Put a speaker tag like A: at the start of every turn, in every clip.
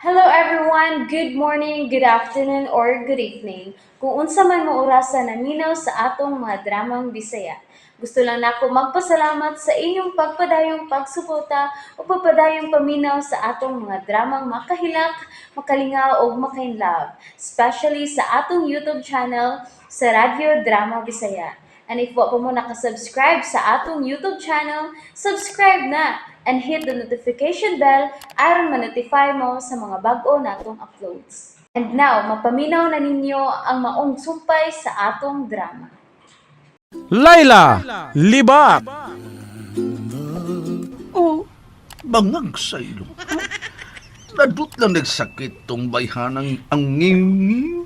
A: Hello everyone! Good morning, good afternoon, or good evening. Kung unsa man mo orasa naminaw sa atong mga dramang Bisaya. Gusto lang nako magpasalamat sa inyong pagpadayong pagsuporta o pagpadayong paminaw sa atong mga dramang makahilak, makalingaw ug makainlove, especially sa atong YouTube channel sa Radyo Drama Bisaya. And if wa pa mo nakasubscribe sa atong YouTube channel, subscribe na and hit the notification bell aron ma-notify mo sa mga bag-o natong uploads. And now, mapaminaw na ninyo ang maong sumpay sa atong drama.
B: Laila, Libak.
C: Oh,
D: Bangag sa ilong. Nadut lang nagsakit tong bayhanang ang ngingi.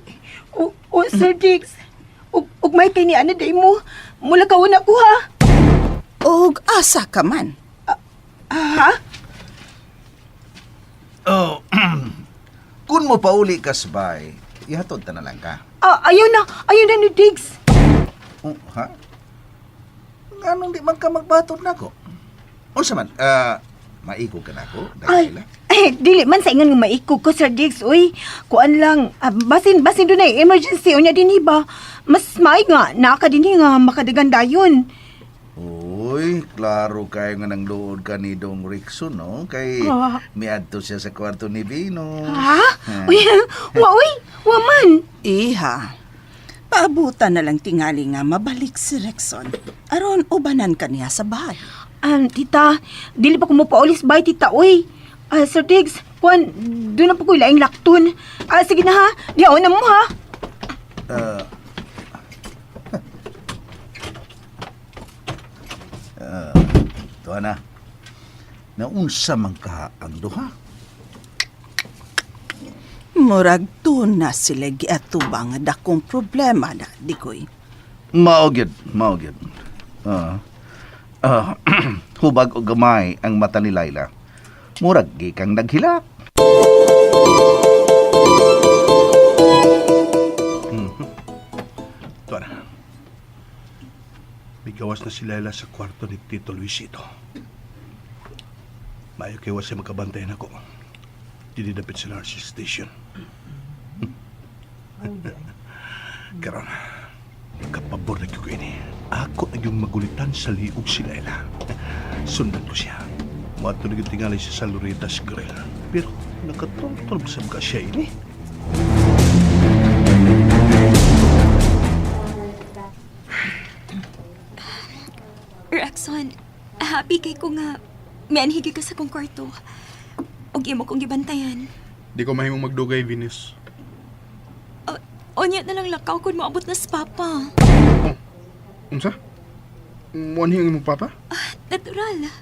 C: oh, oh Sir Diggs. Ug may kay ni ana day mo. Mula ka una ko ha.
E: Og asa ka man.
C: Ha?
D: Oh, kung mo pauli ka sa bay, ihatod ta na lang ka.
C: Ah, ayaw na, ayaw na ni Diggs.
D: Oh, ha? Nganong di man ka magbatod nako? Unsa man? Maigo ka nako,
C: Ay,
D: Dahila.
C: ay, dili man sa ingon nga maikog ko, Sir Diggs. Uy, kuan lang. Ah, basin, basin doon ay emergency. Unya din ba? Mas maay nga, naka din nga makadagan dayon.
D: Uy, klaro kayo nga nang luod ka ni Dong Rickson, no? Kay miadto siya sa kwarto ni Venus.
C: Ha? Uy, wa, uy, wa man.
E: Iha. Paabutan na lang tingali nga mabalik si Rexon. Aron ubanan ka niya sa bahay.
C: Tita, dili pa ko mo paulis bay, tita, uy. Ah, Sir Diggs, kuan, doon na po ko ilaing laktun. Ah, sige na ha, diyaon na mo ha.
D: Tuwa na. Naunsa man ka ang duha?
E: Murag doon na sila giatubang nga dakong problema na, dikoy.
D: Mao gyud, mao gyud. Ah. Ah, hubag og gamay ang mata ni Laila. Murag gikang naghilak.
F: Tuan, migawas na si Laila sa kwarto ni Tito Luisito. Maayo kay wasi magkabantayan ako. Dili dapit sa nurses station. Karon, kapabor na ko ini. Ako na yung magulitan sa liog si Laila. Sundan ko siya. Muadto na yung tingali siya sa Loreta's Grill. Pero nakatultol sa mga siya ini.
G: Rexon, happy kay ko nga mianhigi ka sa kong kwarto. Og imo kong gibantayan.
H: Di ko mahimong magdugay, Venus.
G: Onya na lang lakaw kung moabot na sa papa.
H: Unsa? Muanhi ang imong papa?
G: Natural.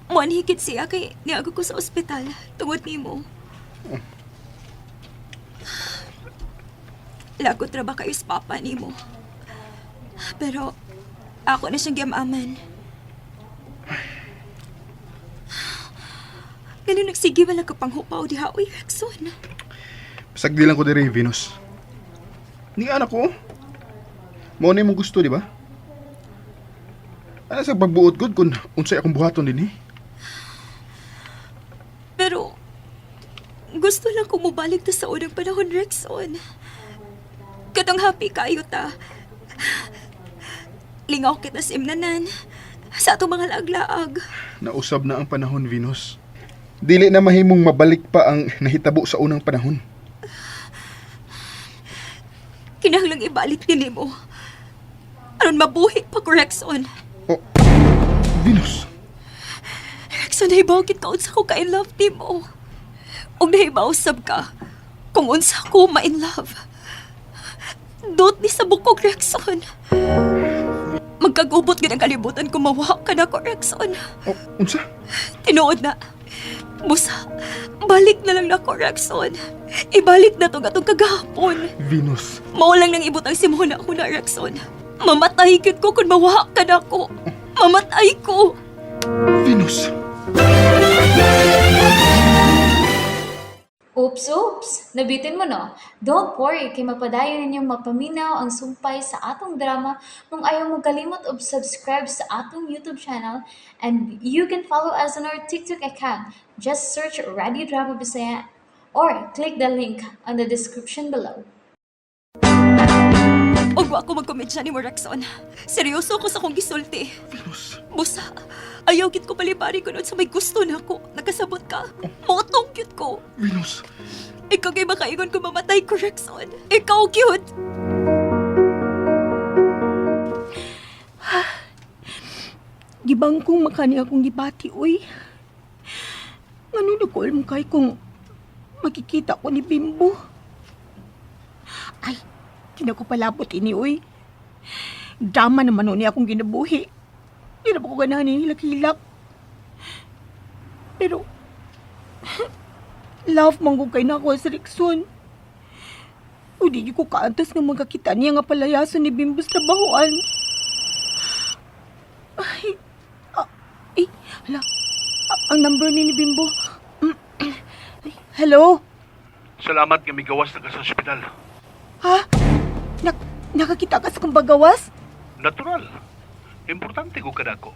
G: Muanhigit siya kay niago ko sa ospital tungod nimo. Lagot ra ba kayo sa papa nimo? Pero ako na siyang giamaman. Ganun nagsige wala ka pang hupaw diha, uy, Rexon.
H: Bisag di lang ko diri, Venus. Ni anak ko. Mao na imong gusto, di ba? Ano sa pagbuot gud kung unsay akong buhaton dinhi?
G: Pero gusto lang ko mobalik ta sa unang panahon, Rexon. Katong happy kayo ta. Lingaw kita sa imnanan. Sa atong mga laag-laag.
H: Nausab na ang panahon, Venus. Dili na mahimong mabalik pa ang nahitabo sa unang panahon.
G: Kinahanglang ibalik din mo. Aron mabuhi pa ko, Rexon.
H: Oh, Venus.
G: Rexon, nahibaw kit ka unsa ko ka-in love ni mo. Ug nahibaw sab ka kung unsa ko ma-in love. Dot ni sa bukog, Rexon. Magkagubot gid ang kalibutan kung mawa ka na ko, Rexon.
H: Oh, unsa?
G: Tinuod na. Busa, balik na lang nako, Rexon. Ibalik na tong atong kagahapon.
H: Venus.
G: Mao lang nang ibutang si Mona ako na, Rexon. Mamatay gid ko kung mawa ka na ko. Mamatay ko.
H: Venus.
A: Oops, oops! Nabitin mo no? Don't worry, kay mapadayon ninyong mapaminaw ang sumpay sa atong drama kung ayaw mo kalimot og subscribe sa atong YouTube channel and you can follow us on our TikTok account. Just search Radio Drama Bisaya or click the link on the description below.
G: Ug wa ko magkomedya ni mo, Rexon. Seryoso ko sa akong gisulti.
H: Venus.
G: Busa, ayaw gid ko palibari ko sa may gusto na ako. Nakasabot ka. Motong gyud ko.
H: Venus.
G: Ikaw kay makaingon ko mamatay ko, Rexon. Ikaw gyud.
C: Gibang kong makani akong gibati, uy. Ngano na ko alam kay kung makikita ko ni Bimbo. Ay, di na ko palabot ini, uy. Drama naman nun akong ginabuhi. Di na ba ko ganahan ni hilak-hilak. Pero, love man ko kay nako sa Rickson. O di ko kaantos nga magkakita niya nga palayason ni Bimbo sa trabahoan. Ay, ah, eh, hala. Ah, ang number ni Bimbo. Ay, hello?
F: Salamat nga migawas na ka sa ospital.
C: Ha? Nakakita ka sa kong bagawas?
F: Natural. Importante ko kadako.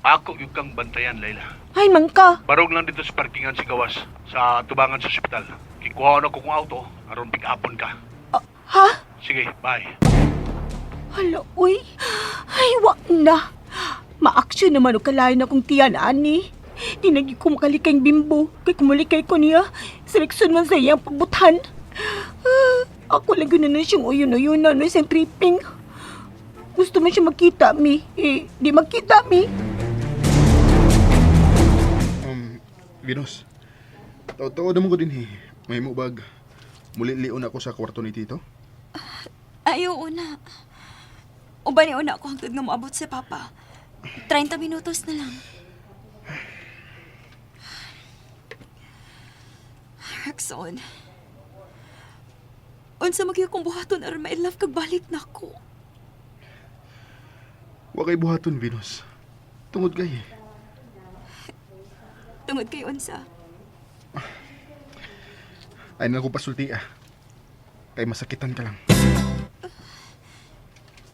F: Ako yung kang bantayan, Laila.
C: Ay, mangka.
F: Barog lang dito sa parkingan si Gawas sa tubangan sa ospital. Kikuha na ko kong auto aron pick-upon ka.
C: Ah, ha?
F: Sige, bye.
C: Hala, uy. Ay, wa na. Ma-action naman o kalain akong tiyan, ani. Di nagi ko makalikay bimbo. Kay kumulikay ko niya. Seleksyon man sa iyang pagbutan. Ah, ako lang yun na siyang uyon-uyon na no, isang tripping. Gusto mo siya magkita, mi. Eh, di magkita, mi.
H: Venus. Totoo naman ko din eh. May mubag. Muli lion ako sa kwarto ni Tito.
G: Ayaw una. Uban ni una ako hangtod nga moabot si Papa. 30 minutos na lang. Rexon. Unsa magyud kong buhaton aron ma-in-love kag balik nako.
H: Wa kay buhaton, Venus. Tungod kay eh.
G: Tungod kay unsa.
H: Ay na ko pasulti ah. Kay masakitan ka lang.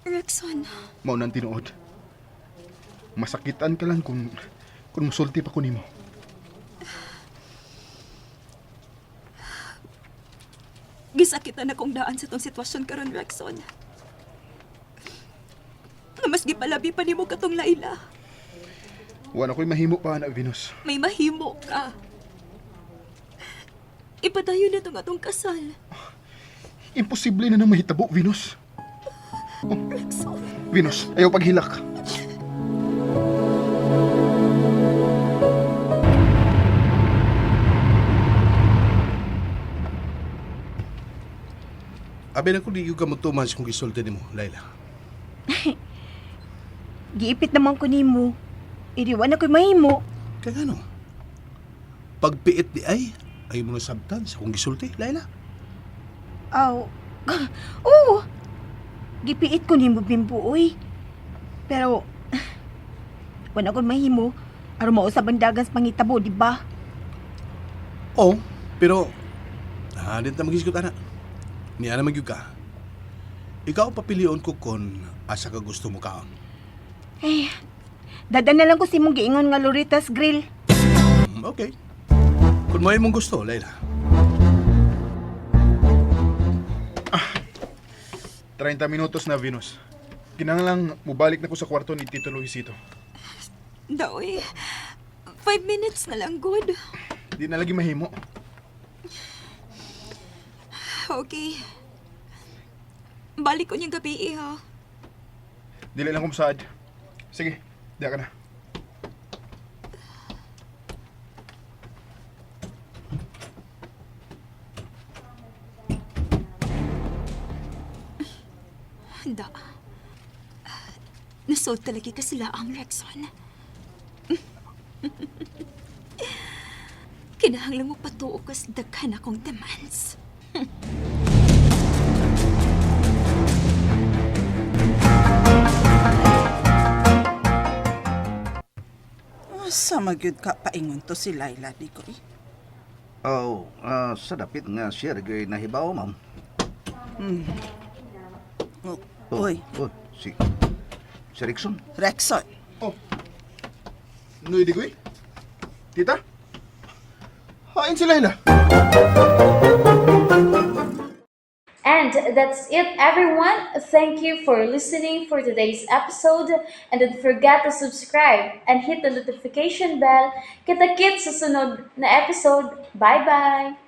G: Rexon,
H: Mao nang tinuod. Masakitan ka lang kung musulti pa ko nimo.
G: gisakitan akong daan sa tong sitwasyon karon Rexon. Nga mas gipalabi pa nimo katong Laila.
H: Wa na ko'y mahimo pa na Venus.
G: May mahimo ka. Ipadayon na tong atong kasal.
H: Imposible na nang mahitabo, Venus.
G: Rexon.
H: Venus, ayaw paghilak.
F: Abi na ko di ka motuman sa kung gisulti nimo, Laila.
C: Giipit naman ko nimo. Iriwan na ko'y mahimo.
F: Kaya ano? Pagpiit di ay, ay mo nasabtan sa kung gisulti, Laila.
C: Aw. Oo. Gipiit ko nimo Bimbo, uy. Pero wala ko'y mahimo. Aron mausab ang dagan sa pangitabo, di ba?
F: Oo, pero ah, di ta magisgot ana. Niya na magyug ka. Ikaw papilion ko kon asa ka gusto mo kaon.
C: Eh, dada na lang ko si mong giingon nga Lorita's Grill.
F: Okay. Kung may mong gusto, Laila.
H: 30 minutos na, Venus. Kinahanglang mubalik na ko sa kwarto ni Tito Luisito.
G: Daoy, 5 minutes na lang, good.
H: Di na lagi mahimo.
G: Okay. Balik ko niyang gabi eh, ha.
H: Dili lang kumsaad. Sige, diya ka na.
G: Handa. Nasold talaga ka sila ang Rexon. Kinahanglan mo patuo ka sa daghan akong demands.
E: Asa magyud ka paingon to si Laila di ko eh.
D: Oh, sa dapit nga siya gay nahibaw, ma'am.
E: Oh,
D: Oh,
E: uy,
D: oh, si si Rickson.
E: Rexon.
H: Oh. Noy di ko eh. Tita? Hain si Laila.
A: And that's it, everyone. Thank you for listening for today's episode. And don't forget to subscribe and hit the notification bell. Kita-kits sa sunod na episode. Bye-bye!